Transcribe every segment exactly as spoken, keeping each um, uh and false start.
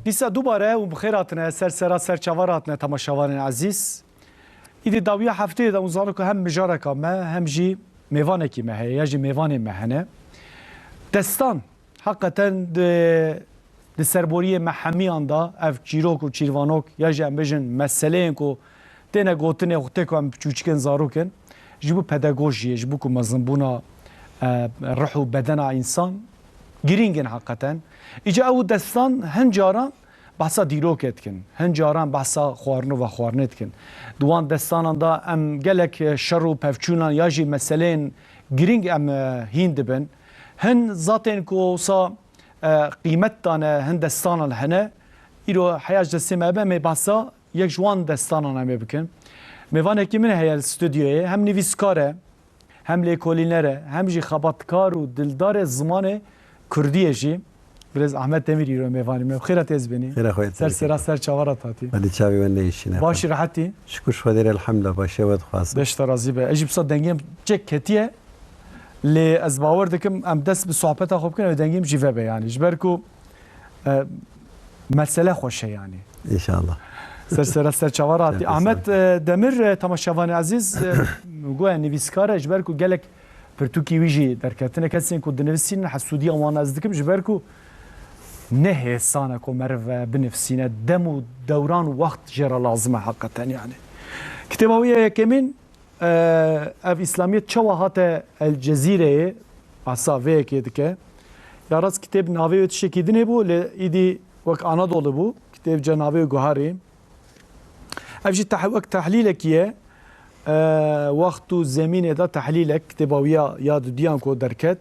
Dîsa dubare û bi xêr hatine ser sera ser çavar hatine temaşevanên ezîz. Îdî dawiya hefteyê de hûn zanin ku hem mijareka me hem jî mêvanekî me heye ya jî mêvanê me hene. Destan, heqeten di, di serboriyê me hemiyan de ev çîrok û çîrvanok ya jî em bêjin meseleyên ku têne gotinê xwe tê ku em çûçikên zarok in, ji bo pedagojiyê, ji bo ku mezinbûna, e, ruh û bedena însan girîng in heqeten. Îca ew destan hin caran behsa dîrokê dikin, hin caran behsa xwarin û vexwarinê dikin. Di wan destanan de em gelek, e, şer û pevçûnan ya jî meseleyên girîng em, e, hîn dibin. Hin zatên ku wisa, e, qîmet dane, hin destanan hene. Îro heya ji destê me be, em ê behsa yek ji wan destanan em ê bikin. Mêvanekî min heye li stûdyoyê, hem nivîskar e, hem lêkolîner e, hem jî xebatkar û dildarê zimanê kurdî ye jî. Birêz Ahmet Demîr îro mêvanê me. Bi xêra tê ez bênî. Xêra xwe Ser sera ser çavara tatî. Hadi çavê we neyişîne. Baş î rehetî. Şikûr ji Xwedê re elhamdulillah, baş e, we dixwazim. Beş te razî be. Ez jî pisa dengê min çek ketiye. Lê ez bawer dikim em dest bi sohbeta xwe bikin, ew dengê min jî vebe yanî. Ji ber ku, e, mesele xweş e yanî. Înşallah. Ser sera ser çava rahatî. Ahmet, e, Demir, e, temaşevanê ezîz, e, goya nivîskar e, ji ber ku gelek pirtûkî wî jî derketine. Kesên ku dinivîsînin hesûdiya wan ez dikim, ji ber ku ne hêsan e ku meriv, e, binivîsîne. Dem û dewran û wext jê re lazim e heqeten yanî. Kitêba wî ya yekemîn, Ev Îslamiyet çawa hate El Cezîreyê, behsa vê yekê dike. Ya rast kitêb navê wê tiştekî dinê bû, lê îdî wek Anadolu bû. Kitêb ca navê wê guharî. Ev jî teh-, wek tehlîlekî ye. E, wext û zemînê de tehlîlek, kitêba wî ya, ya dudiyan ku derket.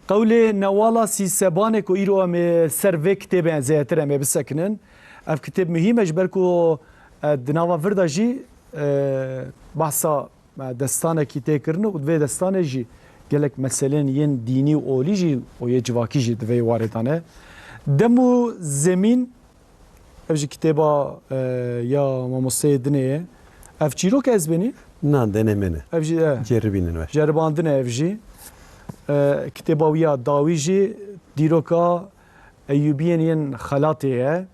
Qewlê Newala Sîsebanê ku îro em ê ser vê kitêbê zêdetir em ê bisekinin. Ev kitêb muhîm e ji ber ku, e, di nava vir de jî, e, behsa, e, destanekî tê kirin û di vê destanê jî gelek meselên yên dînî û olî jî û yê civakî jî di vê warê de ne. Dem û Zemîn, ev jî kitêba, e, ya mamosteyê dinê ye. Ev çîrok e ez bênî? Na, denê min e. Ev jî, e, Ceribînin we. Ceribandin e ev jî. E, kitêba wî ya dawî jî dîroka Eyûbiyên yên Xelatê ye.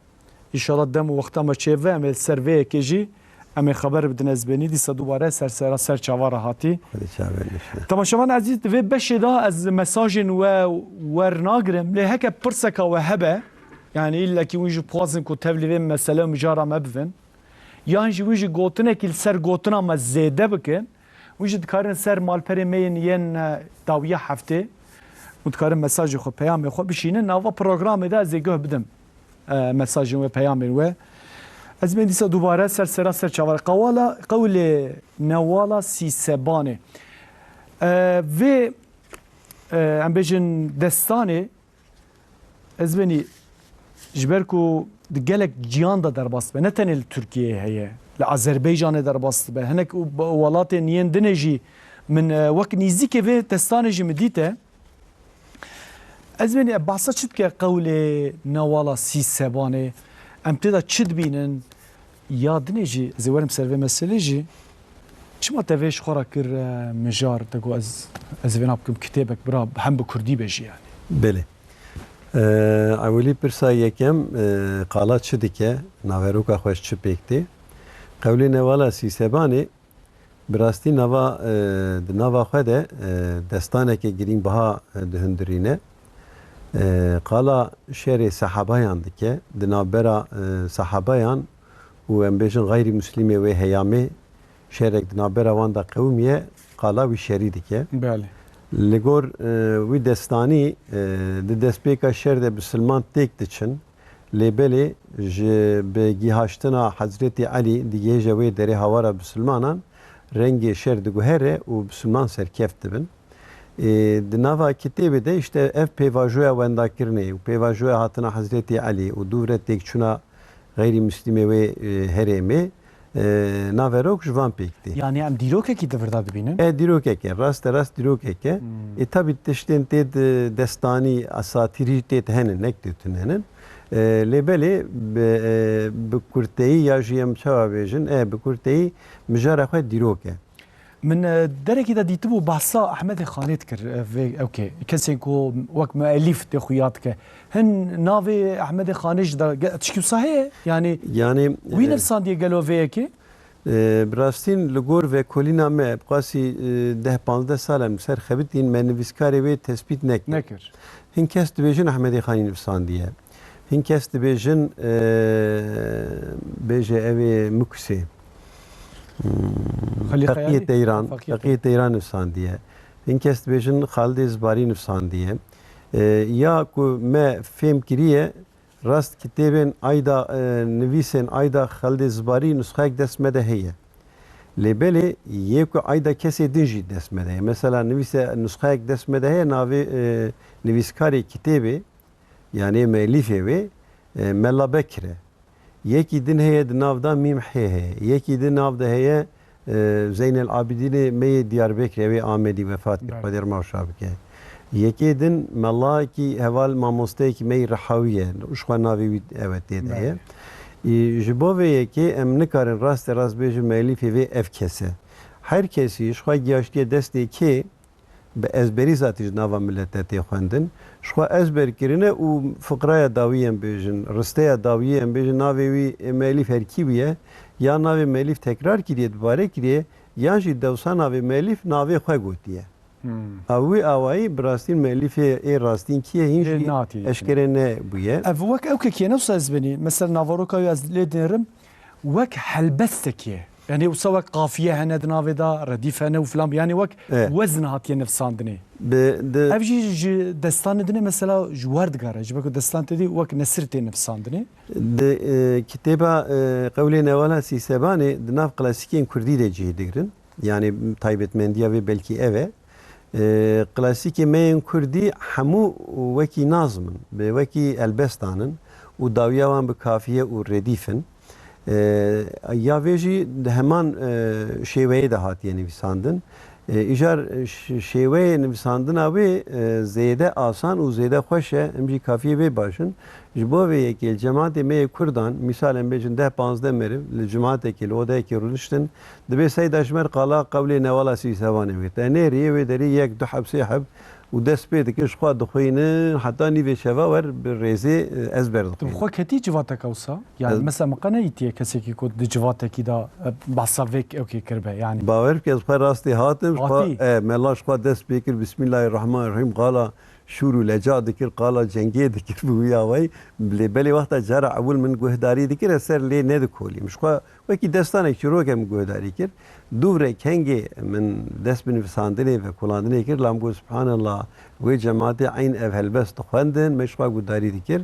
Înşallah dem û wexta me çêve em ê li ser vê yekê jî em ê xeber bidin ez bênî. Dîsa dubare ser sera ser çava re hatî. Xwedê çavên bişne. Temaşevan ezîz, di vê beşê de ez mesajên we wernagirim. Lê heke pirseka we hebe, yanî îllekî hûn jî bixwazin ku tevlî vê mesele û mijara me bibin, yan jî hûn jî gotinekî li ser gotina me zêde bikin, hûn jî dikarin ser malperê me yên yên, e, dawiya heftê, hûn dikarin mesajê xwe, peyamê xwe bişînin nava programê de ez ê guh bidim, e, mesajên we, peyamên we. Ez bên dîsa dubare ser sera ser çavara. Qewala, qewlê Newala Sîsebanê. E, vê, e, em bêjin destanê, ez benî ji ber ku di gelek ciyan de derbas dibe, ne tenê li Tirkiyeyê heye, li Azerbaycanê derbas dibe, hinek û-, welatên yên dinê jî min, e, wek nîzîkê vê destanê jî min dîte. Ez benî, e, behsa çi dike qewlê Newala Sîsebanê? Em tê de çi dibînin? Ya dinê jî, ez ê werim ser vê meselê jî. Çima te vê ji xwe re kir, e, mijar, te got ez, ez vê nabikim kitêbek bira hem bi kurdî be jî yanî? Belê. E, ewilî pirsa yekem, e, qala çi dike, naveroka xwe ji çi pêk tê? Qewlê Newala Sîsebanê, bi rastî nava, e, di nava xwe de, e, destaneke girîngbiha, e, dihundirîne. E, qala şerê sehabayan dike, di navbera, e, sehabayan û em bêjin xeyrî muslimê wê heyamê şerek di navbera wan de qewimiye, qala wî şerî dike. Belê. Li gor, e, wî destanî, e, di destpêka şer de bisilman têk diçin, lê belê ji bi gihaştina Hezretî Elî digihêje wê derê hawara bisilmanan rengê şer diguhere û bisilman serkeft dibin. Ê, di nava kitêbê de îşte ev pêvajoya wendakirinê û pêvajoya hatina Hezretî Elî û dû re têkçûna xeyrî muslimê wê, e, herêmê, e, naverok ji van pêk tê. Yanî em dîrokekî di vir de dibînin? E, dîrokek e, raste rast dîrokek e. Hmm. Ê, tabî tiştên tê di destanî, esatîrî tê di henin, nek tê tune henin. E, lê belê bi, e, bi kurteyî ya jî em çawa bêjin, e, bi kurteyî mijara xwe dîrok e. Min, e, derekî de dîtibû behsa Ehmedê Xanê dikir, e, vê, ewkê. Kesên ku wek muelîf tê xuya dike. Hin navê Ehmedê Xanê jî de ge-, tişkî wisa heye? Yanî, Yanî, wî e, nivîsandiye gelo vê yekê? E, bi rastîn li gor vekolîna me, bi qasî, e, deh panzdeh sal em li ser xebitîn, me nivîskarê wê tespît nekir. Nekir. Hin kes dibêjin Ehmedê Xanî nivîsandiye. Hin kes dibêjin, e, bêje ew ê Mukusê. Hmm, Xelîl Xeyalî? Teqiyê Teyran, Teqiyê Teqiyê Teyran nivîsandiye. Hin kes dibêjin Xalidê Zibarî nivîsandiye. E, ya ku me fêm kiriye, rast kitêbên ayda, e, nivîsên ayda Xalidê Zibarî nusxayek dest me de heye. Lê belê yê ku ayda kesê din jî dest me de heye. Mesela nivîse, nusxayek dest me de heye, navê, e, nivîskarê kitêbê, yanî mêlîfê wê, e, Mela Bekir e. Yekî din heye di nav de Mîm Hê heye. Yekî din nav de heye, e, Zeynel Abidînê me yê Diyarbekirê, wê Amedî wefat kir, Belê. Xwedê rima şa bike. Yekê din melayekî heval mamosteyekî me yî Rihawî ye. Û ji xwe navê wî ew e tê de ye. Belê. Î, ji bo vê yekê em nikarin raste rast bêjin mêlîfê vê ev kes e. Her kesî ji xwe gihaştiye destê kê, bi ezberî zatî ji nava milete tê xwendin. Ji xwe ezber kirine û fiqraya dawî em bêjin, risteya dawî em bêjin, navê wî ê mêlîf her kî bûye, ya navê mêlîf tekrar kiriye, dubare kiriye, yan jî dewsa navê mêlîf navê xwe gotiye. Hmm. A wî awayî bi rastîn mêlîfê ê rastîn kî ye, hîn Ê jî natiye. Eşkere nebûye. Ev wek ew kekê ne wisa ez benî. Mesela navaroka wî ez lê dinêrim, wek helbestekê. Yanî wisa wek qafiye hene di navê de, redîf hene û filan. Yanî wek E. wezn hatiye nivîsandinê. Bi, di Ev jî ji destanê dinê mesela ji wer digere. Ji ber ku destan tê dî wek nesir tê nivîsandinê. Di, e, kitêba, e, Qewlê Newala Sîsebanê di nav klasîkên kurdî de cihê digirin. Yanî taybetmendiya vê belkî ev e. E, klasîkê me yên kurdî hemû wekî nazm in, bi wekî helbestan in û dawiya wan bi kafiye û redîf in. E, ya vê jî di heman, e, şêweyê de hatiye nivîsandin. E, îcar ş-, şêweyê nivîsandina wê, e, zêde asan û zêde xweş e, em jî kafiyê vê baş in. Ji bo vê yekê li cemaetê me yê kurdan, mîsal em bêjin deh panzdeh meriv li cemaetekê, li odeyekê rûniştin, dibê seyda ji me re qala Qewlê Newala Sîsevanê bigire. Te nêrî wê derî yek, du heb, sê heb û dest pê dike, ji xwe dixwînin, heta nîvê şeva wer bi rêzê, e, ezber dixwînin. Tu bi xwe ketî civateka wisa? Yani Ez mesela min qe neyîtiye kesekî ku di civatekî de, e, behsa vê ewkê kiribe, yani. Bawer bike, ez xwe rastê hatim, ji xwe, Hatî? e, mela ji xwe dest pê kir, Bismillahirrahmanirrahîm, qala şûr û leca dikir, qala cengê dikir bi wî awayî. Lê belê wexta cara ewil min guhdarî dikir, ez ser lê nedikolîm. Ji xwe wekî destanek çîrok e min guhdarî kir. Dû re kengê min dest bi nivîsandinê ve kolandinê kir, la min got, Subhanallah, wê cemaatê eyn ev helbest dixwendin, me ji xwe guhdarî dikir.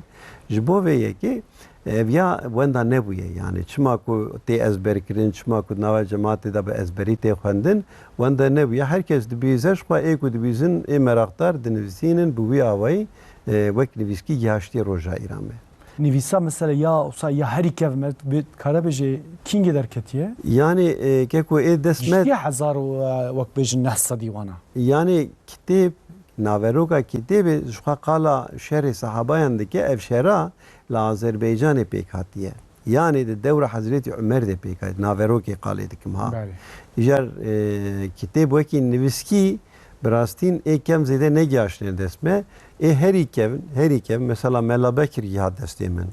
Ji bo vê yekê ev ya wenda nebûye. Yani çima ku tê ezberkirin, çima ku di nava cemaatê de bi ezberî tê xwendin, wenda nebûye. Her kes dibîze, ji xwe ê ku dibîzin, ê meraqdar dinivîsînin, bi wî awayî, e, wek nivîskî gihaştiye roja îran me. Nivîsa mesela ya, wisa ya herî kev me, bê-, dikare bêje kîngê derketiye? Yani, e, keko ê dest me Giştiye hezar û, e, wek bêjin neh sedî wana. Yani kitêb, naveroka kitêbê ji xwe qala şerê sehabayan dike, ev şera li Azerbaycanê pêk hatiye. Yani di dewra Hezretî Umer de pêk hatiye. Naverokê qalê dikim ha. Belê. Îcar, e, kitêb wekî nivîskî bi rastîn ê kem zêde negihaştine dest me. Ê herî kevin, herî kevin, mesela Mela Bekir giha destê min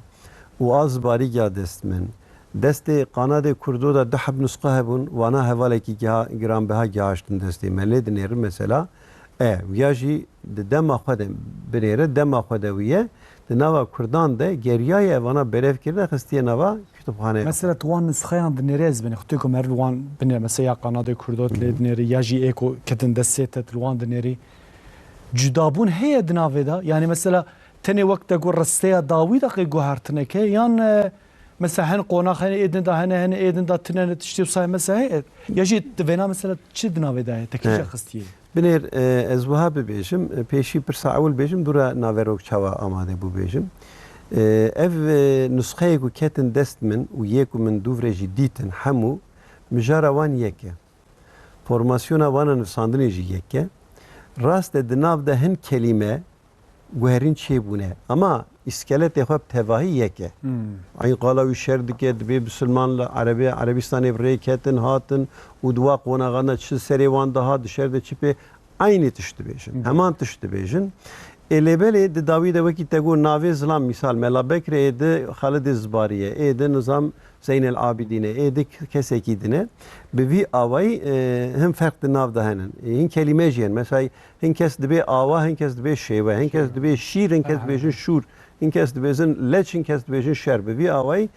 û Azbarî giha dest min. Destê Qanadê Kurdo de du heb nusxe hebûn, wana hevalekî giha, giranbiha gihaştin destê me. Lê dinêrin mesela, e, wiya jî di dema xwe de binêre, dema xwe de wî ye, di nava Kurdan de geriyaye, vana berev kirine, xistiye nava Kutubxaneyê. Mesela tu wan nisxeyan dinêrî, ez binê, xwetê ku meriv li wan binêre, mesela ya Qanadê Kurdo tu lê dinêrî, ya jî ê ku ketin destê te tu li wan dinêrî. Cudabûn heye di navê de? Yani mesela tenê wek te got risteya dawî de qey guhertineke, yan, e, mesela hin qonax hene ê din de hene, hene ê din de tine ne tiştê wisa mesela heye? Ya jî di vêna mesela çi di navê de heye? Te kîja He. xistiyê? Binêr, e, ez wiha bibêjim, e, pêşî pirsa ewil bêjim, dû re naverok çawa amade bû bêjim. E, ev, e, nusxeyê ku ketin dest min û yê ku min dûv re jî dîtin hemû, mijara wan yek e. Formasyona wana nivîsandinê jî yek e. Rast e, di nav de hin kelîme, guherîn çêbûne. Ama îskeletê xwe bi tevahî yek e. Hmm. Eyn qala wî şer dike, dibê bisilman li Erebê, Erebîstanê bi rê ketin, hatin û di wa qonaxan de çi serê wan dihat, di şer de çi pê, eynî tişt dibêjin. Hmm. Heman tişt dibêjin. Ê lê belê di dawî de wekî te got navê zilam, mîsal Mela Bekirê, ê di Xalidê Zibarî ye, ê di nizam Zeynel Abidîn e, ê di kesekî din e. Bi vî awayî, e, hin ferq di nav de henin. Ê, hin kelîme jî henin. Mesela hin kes dibê awa, hin kes dibê şêwe, hin kes dibê şîr, hin kes Aha. dibêjin şûr, hin kes dibêjin leç, hin kes dibêjin şer. Bi vî awayî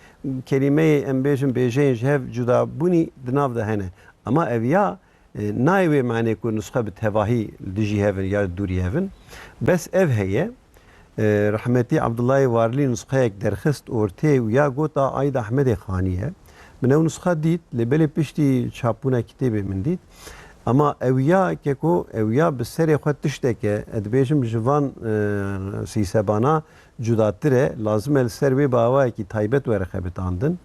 kelîmeyê em bêjin bêjeyên ji hev cudabûnî di nav de hene. Ama ev ya, e, nayê wê manê ku nusxe bi tevahî li dijî hev in ya dûrî hev in. Bes ev heye. E, rehmetî Abdullahê Warlî nusxeyek derxist ortê û ya got a Ayd Ahmedê Xanî ye. Min ew nusxa dît, lê belê piştî çapbûna kitêbê min dît. Ama ew ya keko, ew ya bi serê xwe tiştek e. Ez dibêjim ji van, e, sîsebana cudatir e. Lazim e li ser wê bi awayekî taybet were xebitandin.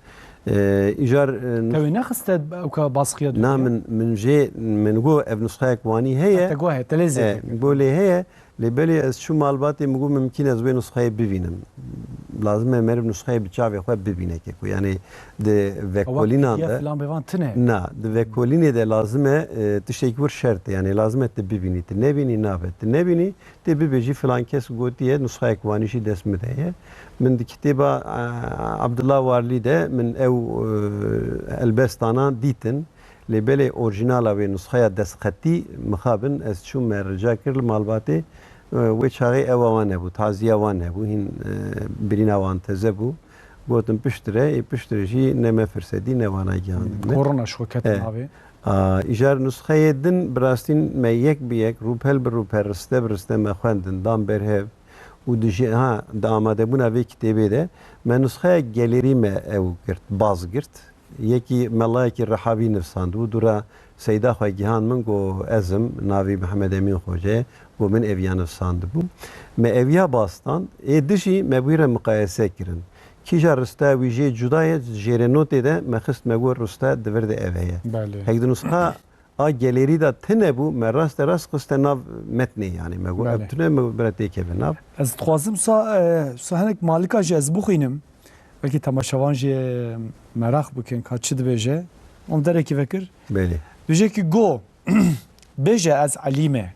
E, îcar, e, nus- Te wê nexiste ew ka baskiya Na, dûrî? min, min jê, min got ev nusxeyek wanî heye. Te got heye, te lê zêde E, kir. got lê heye. Lê belê ez çûm malbatê, min got mimkîn ez wê nusxeyê bibînim. Lazim e meriv nusxeyê bi çavê xwe bibîne keko. Yanî di Ewa vekolînan P D F de filan bêvan tine. Na, di vekolînê de lazim e, e, tiştekî wir şert e. Yanî lazim e tu bibînî. Tu nebînî nabe. Tu nebînî, tê bibêjî filan kes gotiye, nusxayek wanî jî dest min de ye. Min di kitêba, e, Abdullah Warlî de min ew, e, helbestana dîtin. Lê belê orjinala wê nusxeya destxetî mixabin ez çûm me rica kir li malbatê, e, wê çaxê ewa wan hebû, taziya wan hebû, hîn, e, birîna wan teze bû. Gotin piştre, ê piştre jî ne me firsedî ne wana gihandin me. Korona ji xwe ket E. navê. A, îcar nusxeyê din bi rastîn me yek bi yek, rûpel bi rûpel, riste bi riste me xwendin, dan ber hev û di jê, ha, di amadebûna vê kitêbê de me nusxeya gelêrî me ew girt, baz girt. Yekî melayekî Rehavî nivsandibû, dûra Seyda xwe gihand min, got ez im, navî Mihemed Emîn Xoce ye, got min eviya nivsandibû. Me eviya baz stand, ê di jî me bi wî re miqayese kirin. Kîja rista wî jê cuda ye, jêrê notê de me xist me got rista di vir de ev heye. Belê. Hek di nusxa a gelêrî de tune bû, me raste rast xiste nav metnê, yanî me got ev Belê. tune, me got bira têkeve nav. Ez dixwazim sa, e, sa hinek malika jî ez bixwînim. Belkî temaşevan jî meraq bikin ka çi dibêje. Em derekî vekir. Belê. Dibêje ki go, bêje ez Elî me,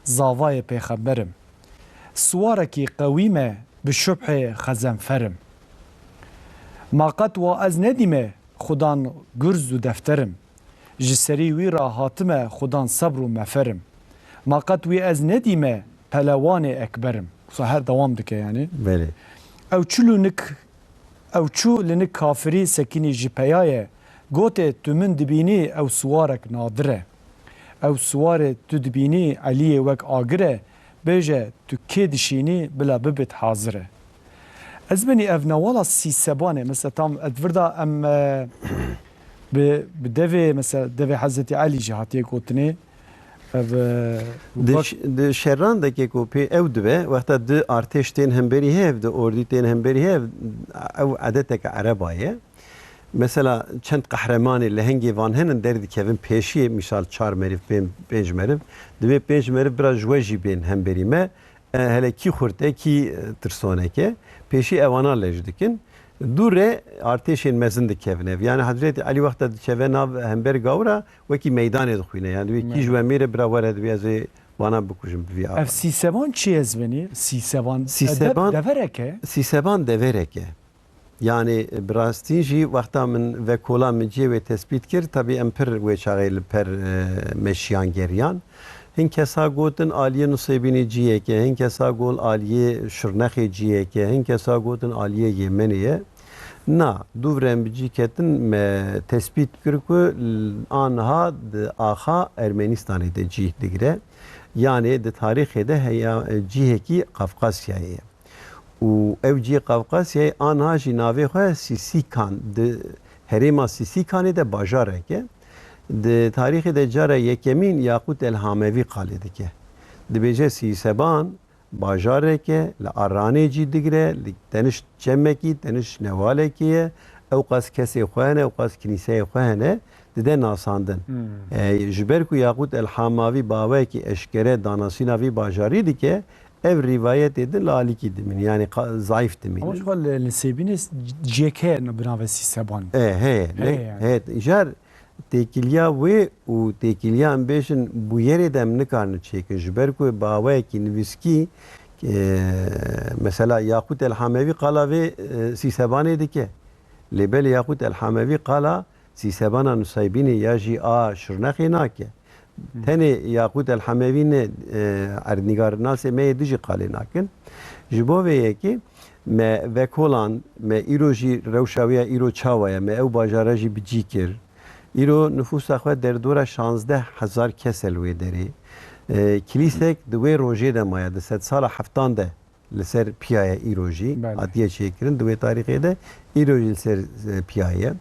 zavayê pêxember im. Siwarekî qewî me, bi şubhê xezenfer im. Ma qet wa ez nedîme, xudan gurz û defter im. Ji serî wî re hatime xudan sebr û mefer im. Ma qet wî ez nedîme, pelewanê ekber im. Wisa her dewam dike yanî. Belê. Ew çi lûnik Ew çû li nik kafirî sekînî ji peya ye. Gotê, tu min dibînî, ew siwarek nadir e. Ew siwarê tu dibînî, Eliyê wek agir e. Bêje, tu kê dişînî, bila bibit hazir e. Ez benî ev newala Sîseban e. Mesela tam ez vir da em, e, bi, bi devê, mesela devê Hezretî Elî jî hatiye gotinê. Ev, e, Di wek ş-, di şeran de keko pê ew dibe, wexta di artêş tên hemberî hev, di ordî tên hemberî hev, ew edeteke ereba ye. Mesela çend qehremanê lehengê van henin derdikevin pêşiyê, mîsal çar meriv, pên-, pênc meriv, divê pênc meriv bira ji we jî bên hemberî me. E, hele kî xurt e, kî, e, tirsonek e, pêşî evana lej dikin. Dû re artêşên mezin dikevin ev. Yani Hezretî Elî wexta dikeve nav hember gawira, wekî meydanê dixwîne. Yani divê kî ji we mêre bira were, divê ez ê wana bikujim bi vî Ev ava. Sîseban çi ye ez benî? Sîseban, Sîseban, edeb deverek e? Sîseban deverek e. Yani bi rastî jî wexta min vekola min cihê wê tespît kir, tabî em pir wê çaxê li per, e, meşiyan geriyan. Hin kesa gotin aliyê Nusêbînê cihêk e, hin kesa got aliyê Şirnexê cihêk e, hin kesa gotin aliyê Yêmenê ye. Na, dûv re em bi cî ketin me tespît kir ku l-, anha di axa Ermenistanê de cih digire. Yanê di tarîxê de heya, e, cihekî Qafqasyayê ye. Û ew cihê Qafqasyayê anha jî navê xwe Sîsîkan, di herêma Sîsîkanê de bajarek e. Di tarîxê de cara yekemîn Yaqût el Hamevî qalê dike. Dibêje Sîseban bajarek e, li Aranê cî digire, li tenişt çemekî, tenişt newalekî ye. Ewqas kesê xwe hene, ewqas kinîseyê xwe hene, dide nasandin. Hmm. E, ji ber ku Yaqût el Hamavî bi awayekî eşkere danasîna vî bajarî dike, ev rîvayetê din li alîkî dimînin. Yanî qa-, zayîf dimînin. Ama şu li, li Sêbînê s-, ciyek heye bi navê Sîseban. E, heye. Heye Ne-, yani. Heye. Jar têkiliya wê û têkiliya em bêjin bûyerê de em nikarin çêkin. Ji ber ku bi awayekî nivîskî, e, mesela Yaqût El Hamevi qala vê, e, Sîsebanê dike. Lê belê Yaqût El Hamevi qala Sîsebana Nusaybînê ya jî a Şirnexê nake. Hı. Tenê Yaqût El Hamevi ne, e, erdnîgarnasê me yê dijî qalê nakin. Ji bo vê yekê me vekoland, me îro jî rewşa wê ya îro çawa ye, me ew bajara jî bi cî kir. Îro nifûsa xwe derdora şazdeh hezar kes e li wê derê. E, kilîsek di wê rojê de maye, di sedsala heftan de li ser piya ye îro jî Belê. hatiye çêkirin, di wê tarîxê de îro jî li ser, e, piya ye.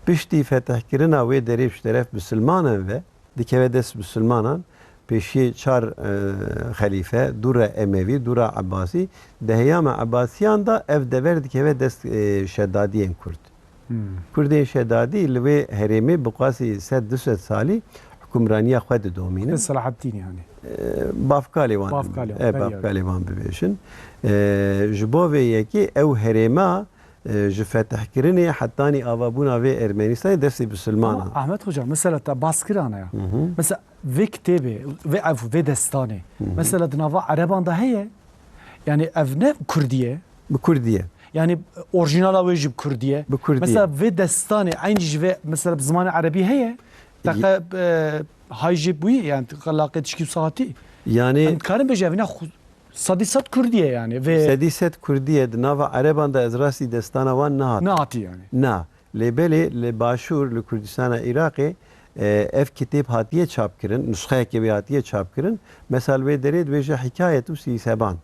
Piştî fetihkirina wê derê ji teref misilmanan ve dikeve dest misilmanan, pêşiyê çar, e, xelîfe, dû re Emevî, dû re Ebasî, di heyama Ebasiyan de ev dever dikeve dest, e, şedadiyên Kurd. Hmm. Kurdên şedadî li wê herêmê bi qasî sed du sed salî hukimraniya xwe didomînin. Selahattîn yani. E, bavkalê wan, Bavkalê wan, e, beriya. bavkalê wan bibêjin. E, ji bo vê yekê ew herêma, e, ji fetihkirinê hetanî avabûna vê Ermenistanê destê bisilmanan. Ama Ahmet Hoca, mesela te baskirana ya. Hı hı. Mesela vê kitêbê, vê ev, vê destanê. Hı hı. Mesela di nava Ereban de heye. Yani ev ne Kurdî ye? Bi Kurdî ye. Yani orjinala wê jî bi Kurdî ye. Bi Kurdî ye. Mesela vê destanê eynî ji vê, mesela bi zimanê Erebî heye? Teqe, e, hay jê bûyî, yani teqe laqê tişkî wisa hatî? Yani Em dikarin bêjin ev ne xu-, sedî sed Kurdî ye yani. Vê Sedî sed Kurdî ye. Di nava Ereban de ez rastî destana wan nehat. Nehatî yani. Na. Lê belê li Başûr, li Kurdistana Iraqê, e, ev kitêb hatiye çapkirin, nusxeyeke wê hatiye çapkirin. Mesela li wê derê dibêje Hikayetu Sîseban.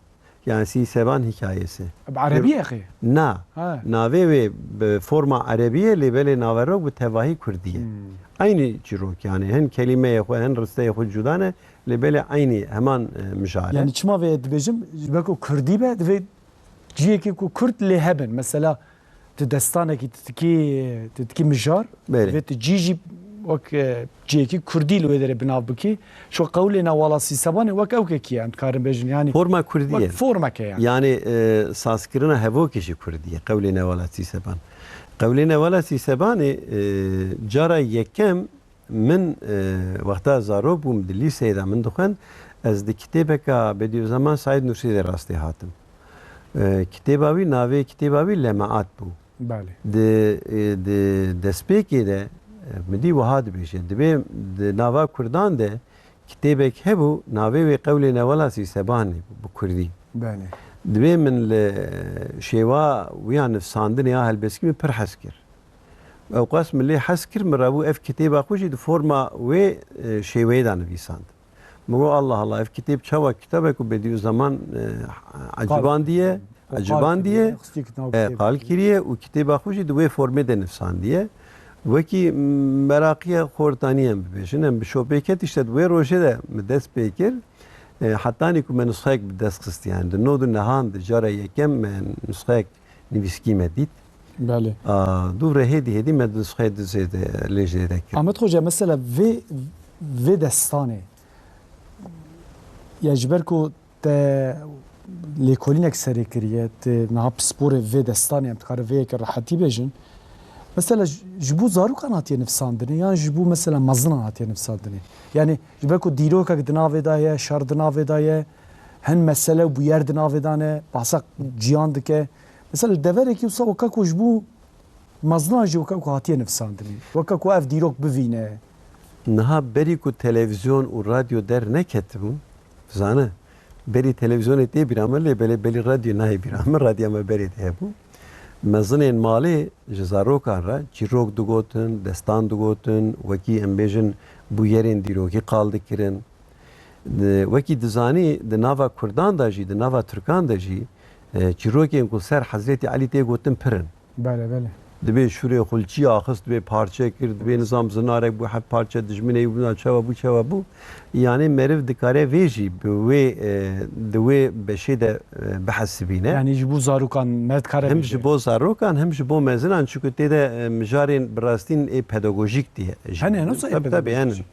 Yani Sîseban Hikayesi. Bi erebî ye xê? Na. Ha. Navê wê bi forma erebî ye, lê belê naverok bi tevahî kurdî ye. Hmm. Eynî çîrok yani. Hin kelîmeyê xwe, hin risteyê xwe cuda ne, lê belê eynî heman, e, mijare. Yani çima vê dibêjim? Ji ber ku kurdî be, divê ciyekê ku kurd lê hebin. Mesela tu destanekî tu dikî, tu dikî mijar, Belê. vê tu cî jî wek, e, ciyekî kurdî li wê derê bi nav bikî. Şu qewlê newala Sîsebanê wek ew kekî ye, em dikarin bêjin. Yani Forma kurdî wek ye. formeke yani. Yani, e, sazkirina hevokê jî kurdî ye. Qewlê newala Sîseban. Qewlê newala Sîsebanê, e, cara yekem Min, e, wexta zarok bûm, di lîseyê de min dixwend, ez di kitêbeka Bedîuzzeman Saîd Nursî de rastê hatim. E, kitêba wî, navê kitêba wî Lemaat bû. Belê. Di, e, di destpêkê de, e, min dî wiha dibêje, dibê di nava Kurdan de kitêbek hebû, navê wê Qewlê Newala Sîsebanê bû, bi kurdî. Belê. Dibê min li şêwa wî ya nivsandinê ya helbestî min pir hez kir. Ewqas min lê hez kir, min rabû ev kitêba xwe jî di forma wê, e, şêweyê de nivîsand. Min got, Allah Allah, ev kitêb çawa kitabek ku Bedîuzzeman, e, ecibandiye, Qal. ecibandiye, Qal kiriye, xistî kitêb e, kiriye. qal kiriye û kitêba xwe jî di wê formê de nivîsandiye. Wekî meraqiya xortanî em bibêjin, em bi şopê ket, îşte di wê rojê de min dest pê kir. E, hetanî ku me nusxeyek bi dest xist, yani di nod û nehan de cara yekem me nusxeyek nivîskî me dît. Belê. A, dû re hêdî hêdî me di nusxeyê di zêde, lê zêde kir. Ahmet Hoca, mesela vê, vê destanê, ya ji ber ku te lêkolînek serê kiriye, te niha pisporê vê destanê, em dikarin vê yekê rehetî bêjin. Mesela ji, ji bo zarokan hatiye nivîsandinê, yan ji bo mesela mezinan hatiye nivîsandinê? Yani ji ber ku dîrokek di navê de ye, şer di navê de ye, hin mesele û bûyer di navê de ne, behsa ciyan dike. Mesela li deverekî wisa weke ku ji bo mezinan jî weke ku hatiye nivîsandinê, weke ku ev dîrok bivîne. Niha berî ku televîzyon û radyo derneketibûn, zane, berî televîzyonê tê bîra me, lê belê, belê radyo nayê bîra me, radya me berê de hebû. Mezinên malê ji zarokan re çîrok digotin, destan digotin, wekî em bêjin bûyerên dîrokî qal dikirin. Di, wekî dizanî di nava Kurdan de jî, di nava Tirkan de jî, e, çîrokên ku ser Hezretî Elî tê gotin pir in. Belê, belê. Dibê şûrê xulçî axist, dibê parçe kir, dibê nizam zinarek bû heft parçe, dijminê wî bûna çawa bû, çawa bû. Yanî meriv dikare vê jî bi wê, e, di wê beşê de, e, bihesibîne. Yani ji bo zarokan me dikare Hem bêje. ji bo zarokan, hem ji bo mezinan, çunku tê de, e, mijarên bi rastîn ê pedagojîk diye. Hene, nasıl ê Tabii, tabii, pedagojîk? hene.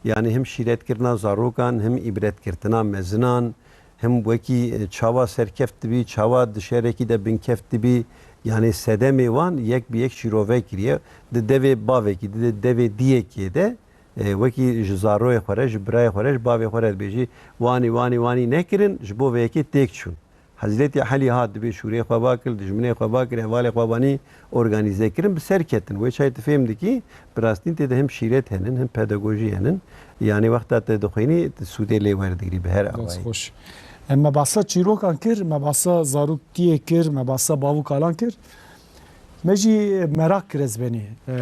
Yani hem şîretkirina zarokan, hem îbretgirtina mezinan, him wekî, e, çawa serkeft dibî, çawa di şerekî de binkeft dibî, yanî sedemê wan yek bi yek şîrove kiriye. Di devê bavekî, di devê diyekê de, e, wekî ji zaroyê xwe re, ji birayê xwe re, ji bavê xwe re dibêjî, wanî, wanî, wanî nekirin, ji bo vê yekê têk çûn. Hezretî Elî hat, dibê şûrê xwe va kir, dijminê xwe va kir, hevalê xwe vanî organîze kirin, bi ser ketin. Wê çayê tu fêm dikî, bi rastîn tê de him şîret henin, him pedagojî henin. Yanî wexta te dixwînî, tu sûdê lê werdigirî bi her Dest awayî. Xweş. Em me behsa çîrokan kir, me behsa zaroktiyê kir, me behsa bav û kalan kir. Me jî meraq kir ez benî. E,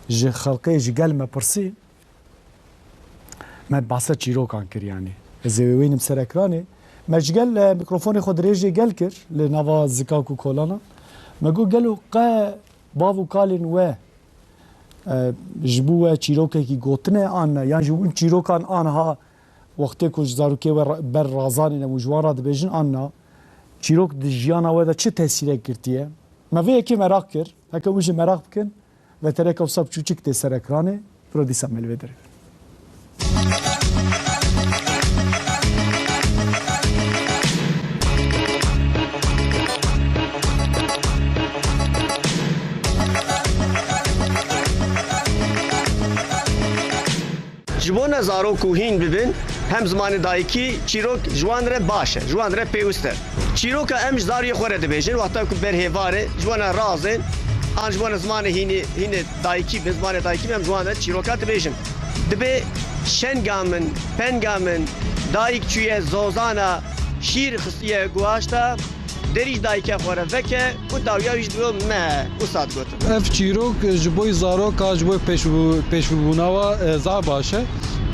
ji xelqê, ji gel me pirsî. Me behsa çîrokan kir yanî. Ez ê wê wînim ser ekranê. Me ji gel, e, mîkrofonê xwe dirêjê gel kir li nava zikak û kolanan. Me got gelo qe bav û kalên we, e, ji bo we çîrokekî gotine an ne? Yan ji win çîrokan anha wextê ku ji zarokê we ra-, ber razanîne û ji wan re dibêjin an na? Çîrok di jiyana we de çi tesîrek girtiye? Me vê yekê meraq kir. Heke hûn jî meraq bikin, vetereka wisa biçûçik tê ser ekranê, piro dîsa me li vê derê. Ji bona zarok ku hîn bibin, hem zimanê dayikî çîrok ji wan re baş e, ji wan re pêwist e. Çîroka em ji zariyê xwe re dibêjin, wexta ku ber hêvar e, ji wana razên, an ji wana zimanê hînê, hînê dayikî bin, zimanê dayikî bin, em ji wan re çîroka dibêjin. Dibê şenga min, penga min, dayik çûye zozana, şîr xistiye guaşta, derî ji dayika xwe re veke û dawiya wî ji dibe me, wisa digot. Ev çîrok ji bo zaroka, ji bo pêşbû-, pêşbûbûna wa, e, zaf baş e.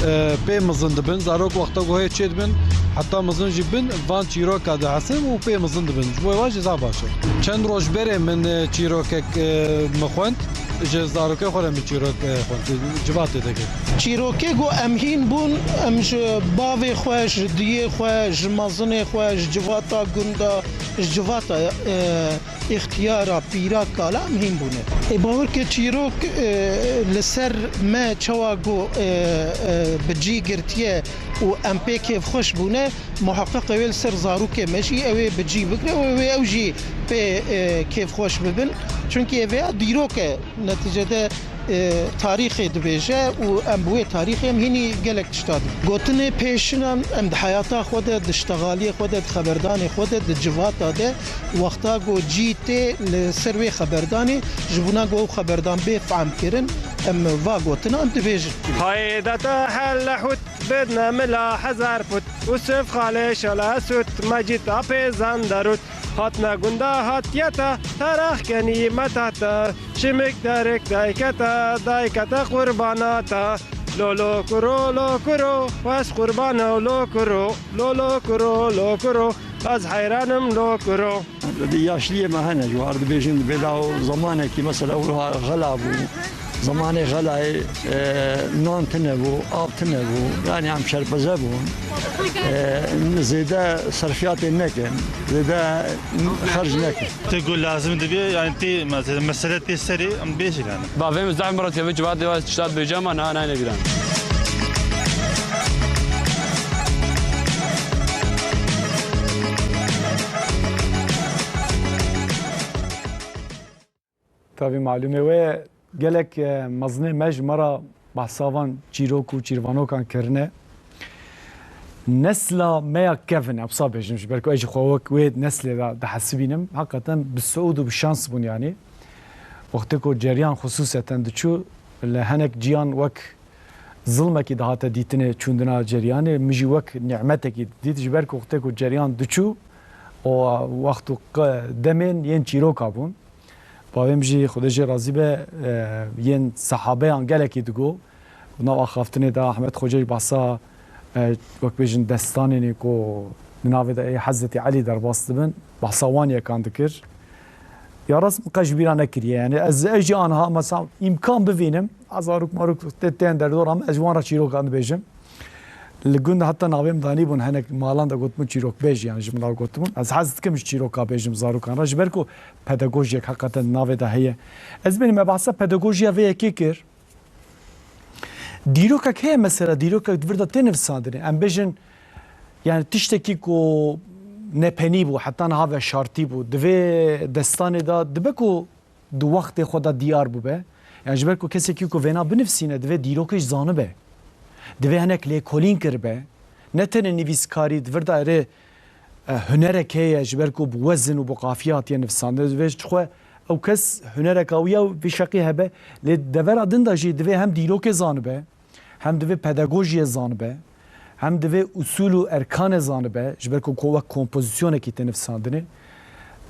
E, pê mizin dibin. Zarok wexta ku hê çê dibin, heta mizin jî bin, van çîroka dihesin û pê mizin dibin. Ji bo wa jî zaf baş e. Çend roj berê min, e, çîrokek, e, min xwend. Ji zarokê xwe re min çîrok, e, xwend. Civatê dike. Çîrokê ku em hîn bûn, em ji bavê xwe, ji diyê xwe, ji mezinê xwe, ji civata gunda, ji civata, e, îxtiyara, pîra, kala em hîn bûne. Ê bawer ke çîrok, e, li ser me çawa ku, e, e, bi cî girtiye û em pê kêfxweş bûne, muheqeq ew ê li ser zarokê me jî ew ê bi cî bigre û ew ê ew jî pê, e, kêfxweş bibin. Çunkî ev ê dîrok e. Netîcede, e, tarîxê dibêje û em bi wê tarîxê em hînî gelek tişta dibin. Gotinê pêşinan em di heyata xwe de, di ştexaliyê xwe de, di xeberdanê xwe de, di civata de, wexta ku cî tê li ser wê xeberdanê, ji bona ku ew xeberdan bê fehm kirin, em va gotinan dibêjin. Hayda te helle hut, bedne mila hezar put, Usuf xalê şala sut, Mecîd apê zandarut, Hatna gunda hatiyeta, tarax kenî metahta, şimik derek dayketa, dayketa qurbanata. Lolo kuro, lo kuro, wes qurbano, lo kuro, lolo kuro, lo kuro, ez heyranim, lo kuro. Di yaşliyê me hene, ji war dibêjin, bêla û zamanekî, mesela, wiha xela bû. Zamanê xelayê, e, nan tune bû, av tune bû, yani em şerpeze bûn. E, zêde serfiyatê nekin, zêde xerc nekin. Tê ku lazim dibe, yani tê, mesela, mesele tê serê, em bêjin yani. Bavê min zehf mirat ya vê civatê ve tişta dibêje ama niha nayne bîran. Tabî malûmê we ye, gelek, e, mezinê me ji me re behsa van çîrok û çîrvanokan kirine. Nesla me ya kevin, em wisa bêjim, ji ber ku ez ji xwe wek wê neslê de dihesibînim, heqeten bi siûd û bi şans bûn, yanî. Wextê ku ceriyan xusûseten diçû, li hinek ciyan wek zilmekî dihate dîtinê çûndina ceriyanê, min jî wek nîmetekî dît, ji ber ku wextê ku ceriyan diçû, û wext û qe-, demên yên çîroka bûn. Bavê min jî Xwedê jê razî be, e, yên sehabeyan gelekî digo. Nav axaftinê de Ahmet Xoca jî behsa, e, wek bêjin destanên ê ku di navê de ê Hezretî Elî derbas dibin, behsa wan yekan dikir. Ya rast min qe ji bîra nekiriye. Yani ez, ez jî anha mesela îmkan bivînim, zarok marok tê tên derdora min, ez ji wan re çîrokan dibêjim. Li gund heta navê min danîbûn, hinek malan de gotibûn çîrokbêj, yani ji min re gotibûn. Ez hez dikim ji çîroka bêjim zarokan re, ji ber ku pedagojiyek heqeten navê de heye. Ez bênim me behsa pedagojiya vê yekê kir. Dîrokek heye mesela, dîrokek di vir de tê nivisandinê. Em bêjin, Yani tiştekî ku nepenî bû, heta niha veşartî bû. Di vê destanê de dibe ku di wextê xwe de diyar bûbe. Yani ji ber ku kesekî ku vêna binivsîne, divê dîrokê jî zanibe. Divê hinek lêkolîn kiribe. Ne tenê nivîskarî, di vir de erê, e, hunerek heye, ji ber ku bi wezin û bi qafiye hatiye nivîsandin. Divê ji xwe ew kes hunereka wî ya vî şeqî hebe. Lê devera din de jî divê hem dîrokê zanibe, hem divê pedagojiyê zanibe, hem divê usûl û erkanê zanibe, ji ber ku ko-, wek kompozisyonekî tê nivîsandinê.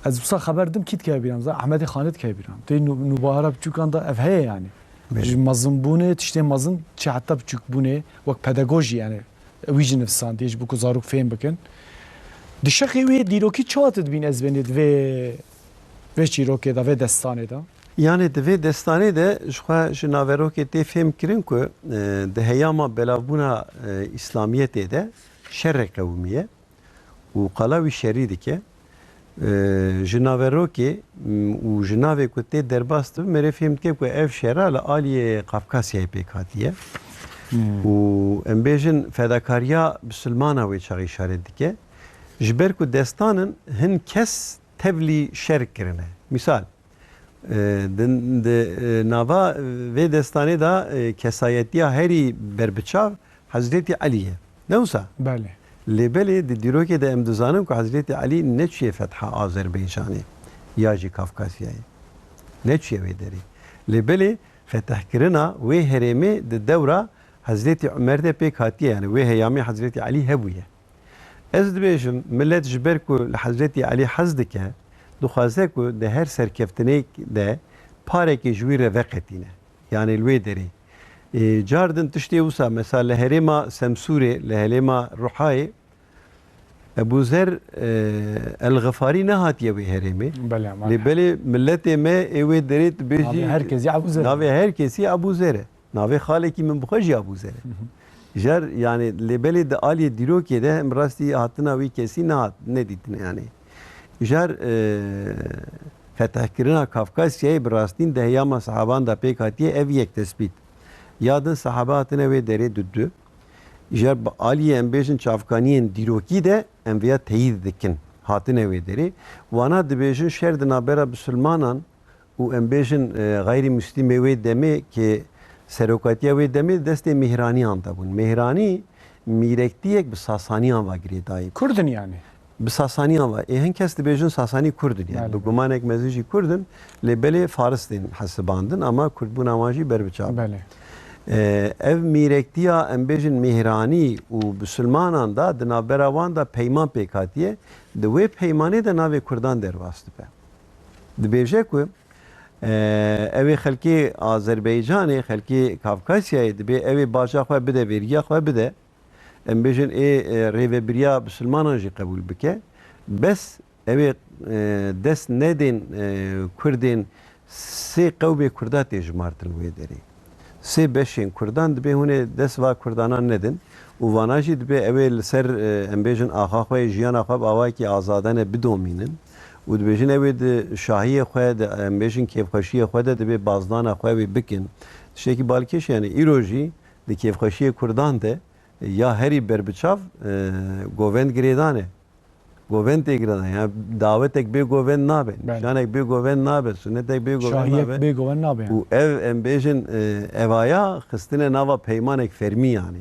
Ez wisa xeber dim kî dikeve bîran, zan Ehmedê Xanê dikeve bîran. Tê nû-, nûbahara biçûkan de ev heye yani. Belê. Ji mezinbûnê, tiştê mezin çi heta biçûkbûnê, wek pedagojî yani, wî jî nivîsandiye ji bo ku zarok fêm bikin. Di şexê wê dîrokî çawa tu dibîn ez benê di vê, vê çîrokê de, vê destanê de? Yani di vê destanê de ji xwe ji naverokê tê fêm kirin ku, e, di heyama belavbûna, e, Îslamiyetê de şerê qewimiye û qala wî şerî dike. E, ji naverokê, m, û ji navê ku tê derbas dibe, merê fêm dike ku ev şera li aliyê Kafkasyayê pêk hatiye. Hmm. Û em bêjin fedakariya bisilmana wê çaxê îşaret dike. Ji ber ku destanin hin kes tevlî şer kirine. Mîsal, e, di, di, e, nava vê destanê de, e, kesayetiya herî berbiçav Hezretî Elî ye. Ne wisa? Belê. Lê belê di dîrokê de em dizanin ku Hezretî Elî neçûye fetha Azerbaycanê ya jî Kafkasyayê. Neçûye wê derê. Lê belê fetehkirina wê herêmê di dewra Hezretî Umer de pêk hatiye, yani wê heyamê Hezretî Elî hebûye. Ez dibêjim, milet ji ber ku li Hezretî Elî hez dike, dixwaze ku di her serkeftinêk de parekê ji wî re veqetîne. Yani li wê derê. Ê, car din tiştê wisa, mesela li herêma Semsûrê, li herêma Ruhayê, Ebû Zer, e, El Xifarî nehatiye wê herêmê. Belê, ama Lê belê miletê me ê wê derê dibêjî Navê her kesî Ebû Zer e. Navê her kesî Ebû Zer e. Navê xalekî min bi xwe jî Ebû Zer e. Hı hı. Jar, yani, lê belê di aliyê dîrokê de em rastî hatina wî kesî nehat, nedîtine, yani. Jar, e, fetehkirina Kafkasyayê bi rastîn di heyama sehaban de pêk hatiye, ev yek tespît. Ya din sehaba hatine wê derê dudu. Jar bi aliyê, em bêjin, çavkaniyên dîrokî de em vêya teyîd dikin. Hatine wê derê. Wana dibêjin şer di navbera bisilmanan û em bêjin, e, xeyrî muslîmê wê demê ki serokatiya wê demê destê Mêhraniyan de bûn. Mêhranî mîrektiyek bi Sasaniyan ve girêdayî. Kurd in yani? Bi Sasaniyan ve. Ê hin kes dibêjin Sasanî Kurd in yani. Belê, Bi belê. gumanek mezin jî Kurd in. Lê belê Faris tên hesibandin ama Kurdbûna wan jî berbiçav. Belê. E, ev mîrektiya em bêjin Mêhranî û bisilmanan de di navbera wan de peyman pêk hatiye. Di wê peymanê de navê Kurdan derbas dibe. Dibêje ku, e, ew ê xelkê Azerbaycanê, xelkê Kafkasyayê dibê ew ê baca xwe bide, vergiya xwe bide. Em bêjin ê, e, rêvebiriya bisilmanan jî qebûl bike. Bes ew ê, e, dest nedên, e, Kurdên sê qewmê Kurda tê jimartin wê derê. Sê beşên Kurdan dibê hûn ê dest va Kurdanan nedin û vana jî dibê ew ê li ser, e, em bêjin axa xwe yê jiyana xwe bi awayekî azadane bidomînin û dibêjin ew ê di şahiyê xwe, di, em bêjin kêfxweşiyê xwe de dibê bazdana xwe wê bikin. Tiştekî balkêş e, yani îro jî di kêfxweşiyê Kurdan de ya herî berbiçav, e, govend girêdan e. Govend tê girêdan. Yani dawetek bê govend nabe. Belê. Nîşanek bê govend nabe. Sunetek bê govend Şahiyek nabe. bê govend nabe yani. Û ev, em bêjin, e, evaya xistine nava peymanek fermî yani.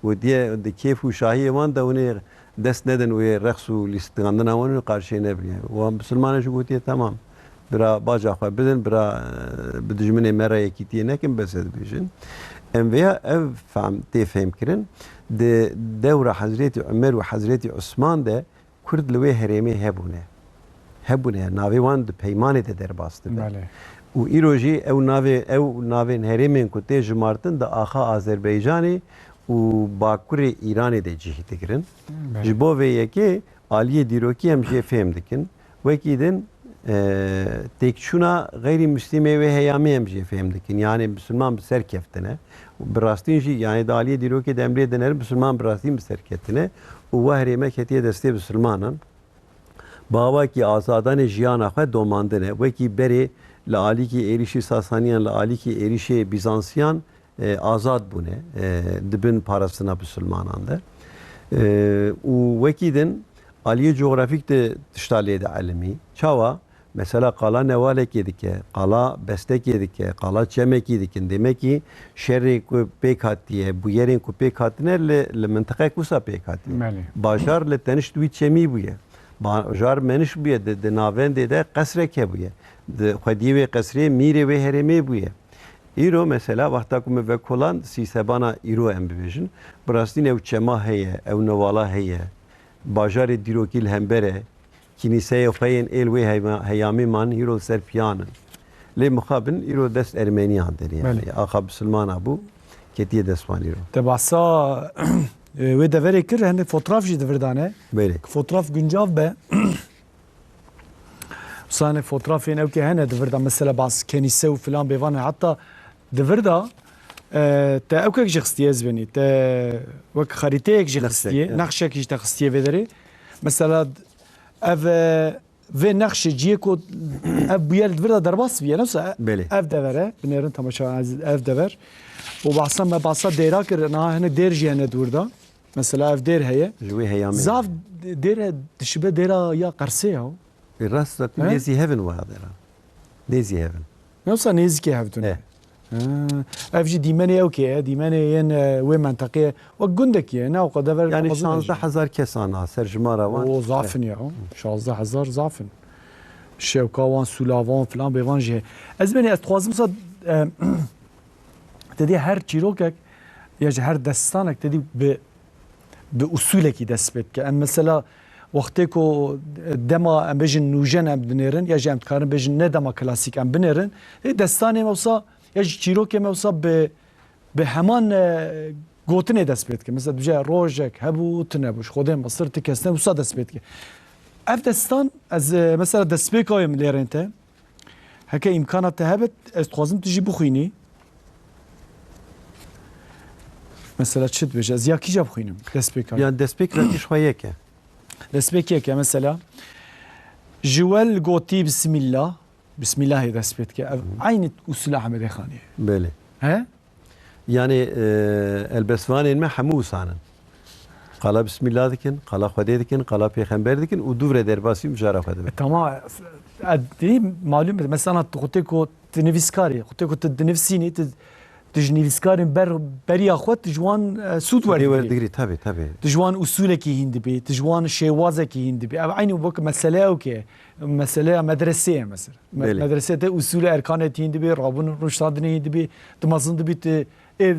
Gotiye di kêf û şahiyê wan de hûn ê dest nedin wê reqs û lîstikandina wan û qarşiyê nebin yani. Wan bisilmane jî gotiye temam. Bira baca xwe bidin, bira, e, bi dijminê me re yekîtiyê nekin, bes e dibêjin. Em vêya ev fehm tê fehmkirin. Di dewra Hezretî Umer û Hezretî Usman de Kurd li wê herêmê hebûne. Hebûne, navê wan di peymanê de derbas dibe. Belê. Û îro jî ew navê, ew navên herêmên ku tê jimartin di axa Azerbaycanê û Bakurê Îranê de cih digirin. Belê. Ji bo vê yekê aliyê dîrokî em jê fêm dikin. Wekî din, e, têkçûna xeyrî muslîmê wê heyamê em jê fêm dikin. Yani musulman bi ser keftine. Bi rastîn jî, yani di aliyê dîrokê de em lê dinerin, musulman bi rastîn bi ser ketine. Û wa herême ketiye destê musulmanan. Bi awakî azadanê jiyana xwe domandine. Wekî berê li alîkî êrîşî Sasaniyan, li alîkî êrîşê Bîzansiyan, e, azad bûne, e, di bin parastina bisilmanan de. Û wekî din aliyê cografîk de tişta lê dielmî. Çawa? Mesela qala newalekê dike, qala bestekê dike, qala çemekî dikin. Demekî şerê ku pêk hatiye, bûyerên ku pêk hatine li, li mintiqek wisa pêk hatiye. Belê. Bajar li tenişt wî çemî bûye. Bajar meniş bûye, di, di navendê de qesrek hebûye. Di xwediyê wê qesrê mîrê wê herêmê bûye. Îro mesela wexta ku min vekoland sîsebana îro em bibêjin, bi rastî ne ew çema heye, ew newala heye, bajarê dîrokî li hember e, kînîseyê xwe yên êl wê heyma-, heyamî man hîro li ser piyan in. Lê mixabin îro dest ermeniyan derê yani. Belê. Axa bisilmana bû, ketiye dest wan îro. Te bahsa, e, wê deverê kir, hinek fotraf jî di vir de ne. Belê. Fotraf guncav be. Wisa hinek fotrafên ew ke hene di vir de, mesela baz kenîse û filan bêvan hene. Heta di vir de, e, te ewkek jî xistiye ez benî. Te wek xerîteyek jî Nexşek, xistiye, evet. Nexşek jî te xistiye vê derê. Mesela ev, e, vê nexşê ciyê ku ev bûyer di vir de derbas bûye, ne wisa Belê. Ev devere, binêrin temaşa ez, ev dever. Û bahsa me bahsa dêra kir, niha hinek dêr jî hene di wir de. Mesela ev dêr heye. Ji wê heyamê Zaf heye. Dêr he, dişibe dêra ya Qersê ya. E, rast e, tu Ha? Nêzî hevin wiha dêra. Nêzî hevin. Ne wisa nêzîkê hevdûn. E. Ha. Ev jî dîmenê ew kê ye, dîmenê yên, e, wê menteqê ye. Wek gundekî ye, ne o qede ver Yani şazdeh hezar kes ana ser jimara wan. O zafin ya. Şazdeh hezar zafin. Şewka wan, sûla wan filan bêvan jî heye. Ez benî ez dixwazim sa, e, te dî her çîrokek ya ji her destanek te dî bi, bi usulekî dest pê dike. Em mesela wextê ku dema em bêjin nûjen em dinêrin ya jî em dikarin bêjin ne dema klasîk em binêrin. Ê destanê me wisa ya jî çîrokê me wisa bi, bi heman, e, gotinê dest pê dike. Mesela dibêje rojek hebû, tu nebû, ji Xwedê Misir, tu kes ne, wisa dest pê dike. Ev destan ez, e, mesela destpêka wê min lêrên te. Heke îmkana te hebit, ez dixwazim tu jî bixwînî. Mesela çi dibêje? Ez ya kîja bixwînim? Destpêka. Yan destpêk vekî ji xwe yek e. Destpêk yek e mesela. Ji wel gotî Bismillah. Bismillahê dest pê dike. Ev Hı hı. Eynî usula Hemedê Xanê ye. Belê. He? Yani, e, helbestvanên me hemû wisan in. Qala Bismillah dikin, qala Xwedê dikin, qala Pêxember dikin û dûvre derbasî mijara xwe dibin. E, tamam. E, dî malum e. Mesela tu xwetê ku tu nivîskar î, xwetê ku tu dinivîsînî, tu, tu ji nivîskarên ber, beriya xwe tu ji wan, e, sûd Dê werdigirî. Werdigirî, tabii, tabii. Tu ji wan usulekî hîn dibî, tu ji wan şêwazekî hîn dibî. Ev eynî wek mesele ew ke, meseleya medresê ye mesela. Me-, Belê. Medresê te usul û erkanê te hîn dibî, rabûn û rûniştandinê hîn dibî, tu mezin dibî, tu ê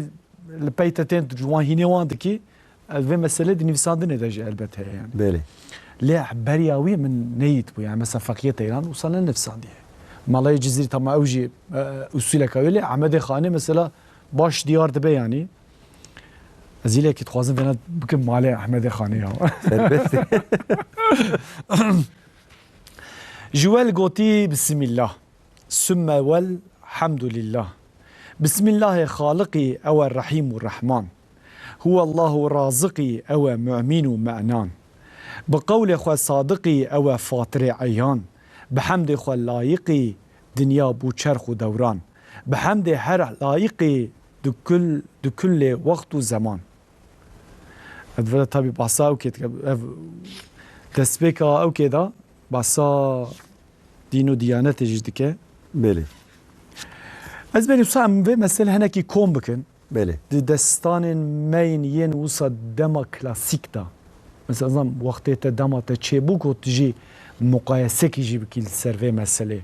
li pey te tên, tu ji wan hînê wan dikî, ez vê meselê di nivîsandinê de jî elbet heye yani. Belê. Lê beriya wî min neyît bû yani, mesela Feqiyê Teyran wisa ne nivîsandiye. Malayê Cizîrî tamam ew jî, e, usuleka wê, lê Ehmedê Xanê mesela baş diyar dibe yani. Ez îlekî dixwazim vêna bikim malê Ehmedê Xanê ya. Serbest. Ji wel gotî Bismillah. Sümme wel hemdulillah. Bismillahê Xaliqî ew e Rehîm û Rehman. Huwallahu Raziqî ew e Mu'mîn û Me'nan. Bi qewlê xwe Sadiqî ew e Fatirê Eyan. Bi hemdê xwe layiqî dinya bû çerx û dewran. Bi hemdê her layiqî di kul, di kullê wext û zeman. Ev vira tabî bahsa ew kê dike. Ev destpêka ew kê da bahsa dîn û diyanetê jî dike. Belê. Ez benî wisa em vê meselê hinekî kom bikin. Belê. Di destanên me yên yên wisa dema klasîk da. Mesela, ez zanim wextê te dema te çêbû ku tu jî muqayesekî jî bikî li ser vê meselê.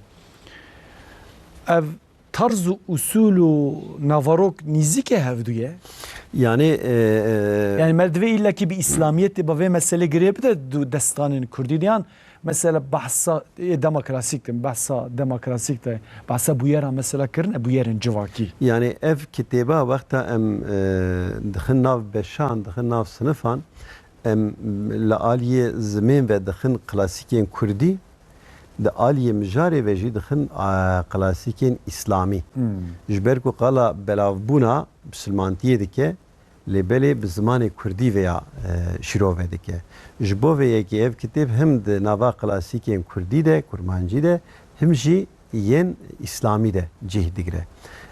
Ev tarz û usul û navarok nîzîkê hevdû ye? Yani, e, e, Yani me divê îllekî bi îslamiyetê, bi vê meselê girê bide du destanên kurdî de yan mesela behsa, ê, dema klasîk de, behsa dema klasîk de, behsa bûyera mesela kirine, bûyerên civakî. Yani ev kitêba wexta em, e, dixin nav beşan, dixin nav sinifan, em li aliyê zimên ve dixin klasîkên kurdî, di aliyê mijarê ve jî dixin, a, klasîkên îslamî. Hmm. Ji ber ku qala belavbûna bisilmantiyê dike, lê belê bi zimanê kurdî veya, e, şîrove dike. Ji bo vê yekê ev kitêb him di nava klasîkên kurdî de, kurmancî de, him jî yên îslamî de cih digire.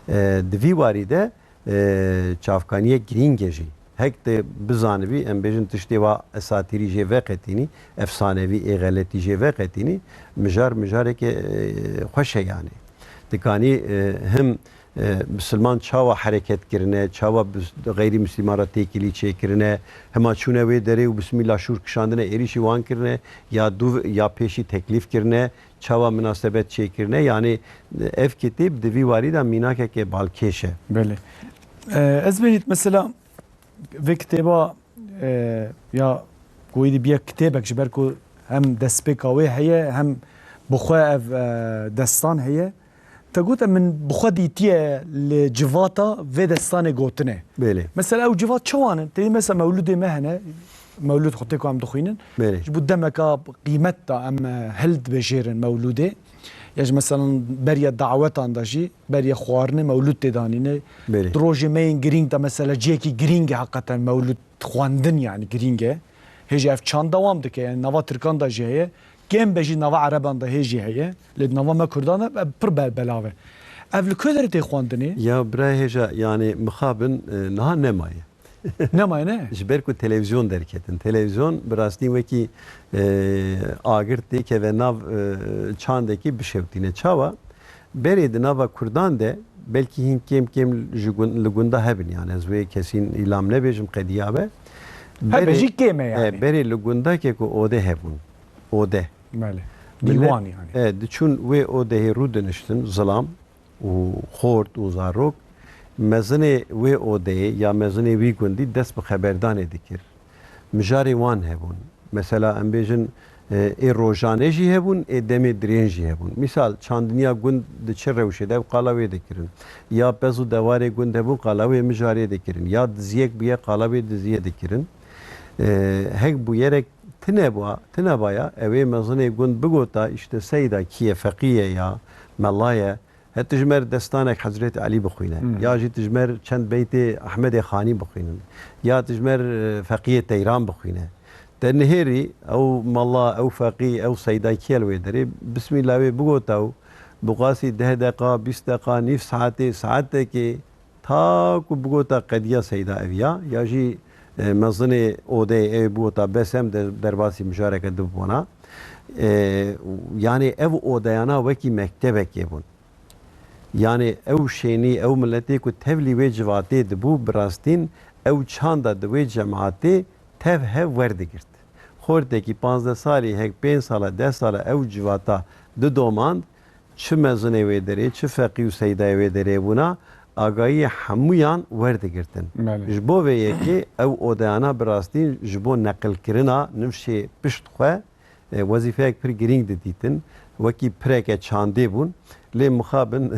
E, di vî warî de, e, çavkaniyek girîng e jî. Hek te bizanibî, em bêjin tiştê wa esatîrî jê veqetînî, efsanevî ê xeletî jê veqetînî, mijar mijareke, e, xweş e yanî. Dikanî, e, him, e, misilman çawa hereket kirine, çawa bis-, xeyrî misilman re têkilî çêkirine, hima çûne wê derê û bismîla şûr kişandine êrîşî wan kirine, ya dû ya pêşî teklîf kirine, çawa minasebet çêkirine, yanî, e, ev kitêb di vî warî de mînakeke balkêş e. Belê. E, ez benît mesela vê kitêba, e, ya ku êdî biye kitêbek, ji ber ku hem destpêka wê heye, hem bi xwe ev, e, destan heye. Te got, em min bi xwe dîtiye li civata vê destanê gotine. Belê. Mesela ew civat çawan in? Tê mesela mewlûdê me hene, mewlûd xwe tê ku em dixwînin. Belê. Ji bo demeka qîmet de em, e, hildibijêrin mewlûdê. Ya ji mesela beriya dawetan de jî, beriya xwarinê mewlûd tê danîne. Belê. Di rojê me yên girîng de mesela cihekî girîng e heqeten mewlûd xwendin, yanî girîng e. Hê jî ev çand dewam dike, yanî nava Tirkan de jî heye. Kêm be jî nava Ereban de hê jî heye. Lê di nava me Kurdan de, e, pir be-, belav e. Ev li ku derê tê xwendinê? Ya birayê hêja, yanî mixabin, e, niha nemaye. Nemaye ne? Ji ber ku televîzyon derketin. Televîzyon bi rastî wekî, e, agir tê keve nav, e, çandekî bişewtîne. Çawa? Berê di nava Kurdan de belkî hîn kêm kêm ji gun-, li gunda hebin, yanî ez wê kesîn îlam nebêjim qediya be. Hebe jî kêm e yanî. E, berê li gundakê ku ode hebûn. Ode. Belê. Millet, dîwan yanî. E, diçûn wê odehê rûdiniştin, zilam û xort û zarok, mezinê wê odeyê ya mezinê wî gundî dest bi xeberdanê dikir. Mijarê wan hebûn. Mesela, em bêjin, e, ê rojane jî hebûn, ê demê dirên jî hebûn. Mîsal, çandiniya gund di çi rewşê de, ew qala wê dikirin. Ya pez û dewarê gund hebûn, qala wê mijarê dikirin. Ya diziyek bûye, qala wê diziyê dikirin. E, hek bûyerek tine bûa, tine baya, ew ê mezinê gund bigota, îşte seyda kî ye, feqî ye ya mela ye, he tijmer destanek Hezretî Elî bixwîne, Hmm. ya jî tijmer çend beytê Ehmedê Xanî bixwînin, ya tijmer, e, Feqiyê Teyran bixwîne. Te nihêrî ew mela, ew feqî, ew seyda kî ye li wê derê, bismîla wê bigota û biqasî deh deqa, bîst deqa, nîv saetê, saetekê, ta ku bigota qediya seyda ev ya, ya jî, e, mezinê odeyê ew bigota bes em de-, derbasî mijareke din bibûna. E, yanî ev odeyana wekî mektebekê bûn. Yanî ew şênî, ew miletê ku tevlî wê civatê dibû, bi rastîn ew çanda di wê cemaatê tev hev werdigirt. Xortekî panzdeh salî, hek pênc sala, deh sala ew civata didomand, çi mezinê wê derê, çi feqî û seydayê wê derê bûna, agahiyê hemûyan werdigirtin. Belê. Ji bo vê yekê ew odeyana bi rastî ji bo neqilkirina nifşê pişt xwe, e, wezîfeyek pir girîng didîtin. Wekî pireke çandê bûn. Lê mixabin,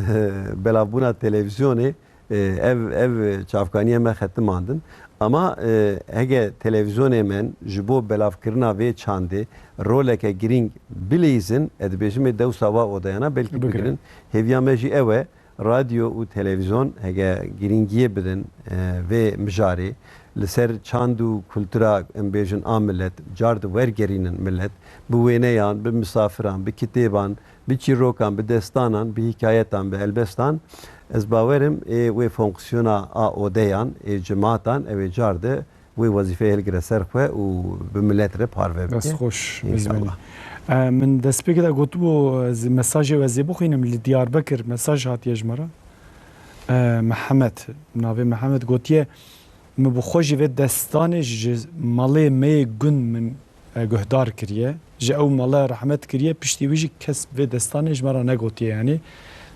belavbûna televîzyonê, e, ev, ev çavkaniye me xetimandin. Ama, e, hege televîzyonê me ji bo belavkirina vê çandê roleke girîng bileyzin, ez dibêjim ê dewsa wa odeyana belkî Bigirin. bigirin. Hêviya me jî ew e, radyo û televîzyon hege girîngiyê bidin, e, vê mijarê, li ser çand û kultura, em bêjin, a milet, car di wergerînin milet, bi wêneyan, bi misafiran, bi kitêban, bi çîrokan, bi destanan, bi hîkayetan, bi helbestan, ez bawer im ê wê fonksiyona a odeyan, ê cimatan, ew ê car de wê wezîfeyê hilgire ser xwe û bi milet re parve bike. Dest xweş, Înşallah. Bizmenî. E, min destpêkê de gotibû, ez mesajê we zê bixwînim, li Diyarbekir mesaj hatiye ji me re. E, Mihemed, navê Mihemed gotiye, Min bi xwe jî vê destanê ji malê me yê gund min, e, guhdar kiriye. Ji ew mala rehmet kiriye, piştî wî jî kes vê destanê ji me re negotiye. Yanî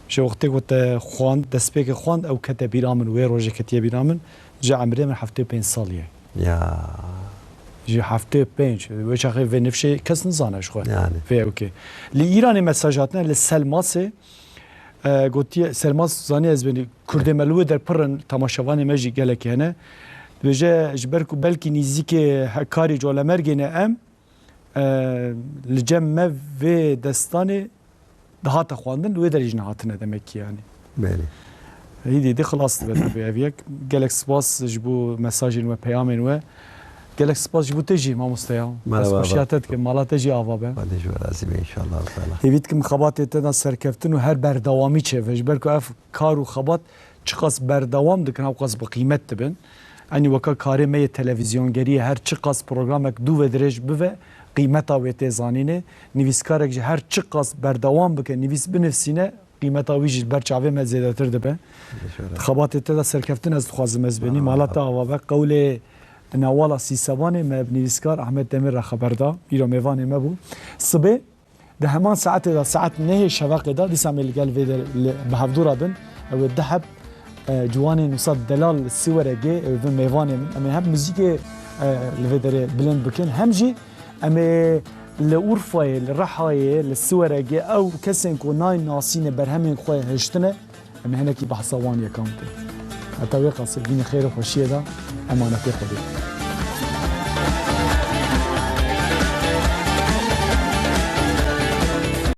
ji wextê ku te xwend, destpêkê xwend, ew kete bîra min, wê rojê ketiye bîra min, ji emrê min heftê û pênc salî ye. Ya. Ji heftê û pênc, wê çaxê vê nifşê kes nizane ji xwe. Yanî. Vê ewkê. Li Îranê mesaj hatine, li Selmasê, E, gotiye, Selmas zanî ez benî, Kurdê me li wê der pir in, temaşevanê me jî gelekî hene. Dibêje, ji ber ku belkî nîzîkê Hekarî Colemêrgê ne em, e, li cem me vê destanê dihate xwendin, li wê derê jî nehatine demek ki yanî. Belê. Hîdî hîdî xilas dibe tabii ev yek. Gelek spas ji bo mesajên we, peyamên we. Gelek spas ji bo te jî mamoste ya. Merhaba, Ez xweşiya te dikim. Mala te jî ava be. Xwedê ji we razî be înşallah teala. Hêvî dikim xebatê te de serkeftin û her berdewamî çêbe. Ji ber ku ev kar û xebat çiqas berdewam dikin, hewqas bi qîmet dibin. Enî weka karê me yê televîzyongeriyê, her çiqas programek dû ve dirêj bive, qîmeta wê tê zanînê. Nivîskarek jî her çiqas berdewam bike, nivîs binivîsîne, qîmeta wî jî li ber çavê me zêdetir dibe. Xebatê te de serkeftin ez dixwazim ez bênî. Mala te ava be. Qewlê Newala Sîsevanê me bi nivîskar Ahmet Demir re xeber da. Îro mêvanê me bû. Sibê di heman saetê de, saet nehê şeveqê de, dîsa em ê li gel vê de li, bi hevdû re bin. Ew ê du heb, e, ciwanên wisa delal li Siweregê, ew ê bin mêvanê min. Em ê hem muzîkê, e, li vê derê bilind bikin, hem jî em ê li Urfayê, li Rihayê, li Siweregê ew kesên ku nayên nasînê berhemên xwe hiştine, em ê hinekî behsa wan yekan bikin. Heta wê qasê bîne xêr û xweşiyê de, emanetê Xwedê.